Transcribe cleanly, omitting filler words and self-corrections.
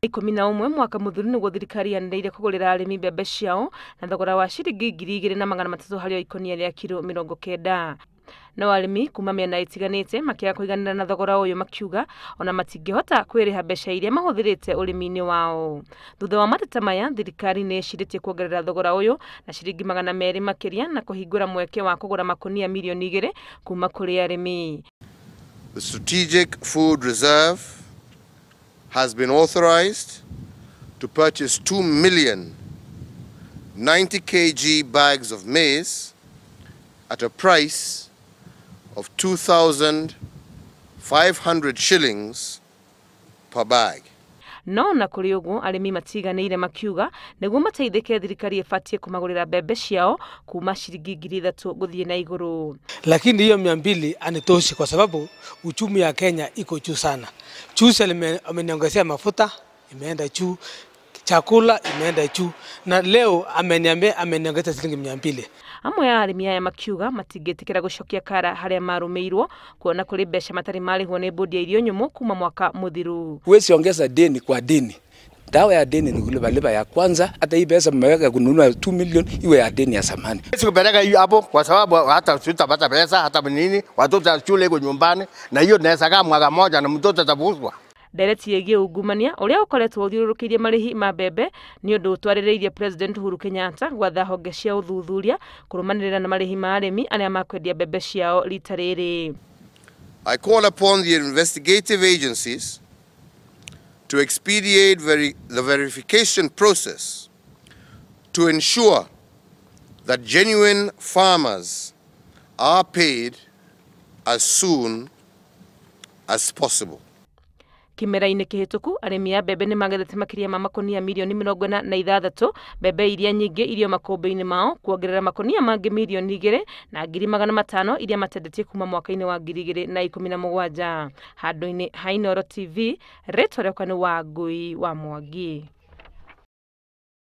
11 mwaka muthiru niguo thirikari yanĩrĩire kũgũrĩra arĩmi mbembe ciao na thogora wa ciringi 2300 harĩ o ikonia rĩa kiro 90. No arĩmi kuma mĩena ĩtiganĩte makĩaga kũiganĩra na thogora ũyũ makiuga ona matingĩhota kwĩrĩha mbeca iria mahũthĩrĩte ũrĩmi-inĩ wao. Thutha wa mateta maya, thirikari nĩ ĩcirĩtie kuongerera thogora ũyũ na ciringi 200 makĩria na kũhingũra mweke wa kũgũra makonia mirioni 2 kuma kũrĩ arĩmi. The Strategic Food Reserve has been authorized to purchase 2 million 90 kg bags of maize at a price of 2,500 shillings per bag. No na kũrĩ ũguo arĩmi matiganĩire makiuga nĩguo mateithĩke thirikari ĩbatiĩ kũmagũrĩra mbembe ciao kuma ciringi 3,000 gũthiĩ na igũrũ. Lakini hiyo 200 anitoshi kwa sababu uchumi ya Kenya iko juu sana. Juzi ameniongezea mafuta imeenda juu, chakula imeenda juu, na leo ameniambia ameniongeza shilingi 200. Amwe ya arĩmi aya makiuga matingĩtĩkĩra gũcokia kara harĩa marũmĩirwo kuona kũrĩ mbeca matarĩ marĩhwo nĩ bodi ya irio nyũmũ kuma mwaka mũthiru. Huwezi ongeza deni kwa deni. Dawa ya deni ni kulipa lipa ya kwanza, hata hii pesa mmeweka kununua 2 million iwe ya deni ya zamani. Sikupeleka hiyo hapo kwa sababu hata sitapata pesa hata nini, watoto shule iko nyumbani na hiyo naweza kama mwaka mmoja na mtoto atafukuzwa. Ndereti ĩgiĩ ungumania ũrĩa ũkoretwo ũthiũrũrũkĩirie marĩhi ma mbembe nĩ ũndũ ũtwarĩrĩirie President Uhuru Kenyatta gwatha honge cia ũthuthuria kũrũmanĩrĩra na marĩhi ma arĩmi arĩa makwendia mbembe ciao rita rĩrĩ. I call upon the investigative agencies to expedite the verification process to ensure that genuine farmers are paid as soon as possible. Kĩmera-inĩ kĩhĩtũku arĩmi a mbembe nĩmagethete makĩria ma makonia mirioni 46 mbembe iria nyingĩ irio makũmbĩ-inĩ mao kuongerera makonia mangĩ mirioni 2,500 iria matendetie kuma mwaka-inĩ wa 2017. Handũ-inĩ ha Inooro TV, rĩtwa rĩakwa nĩ Wangui wa Mwangi.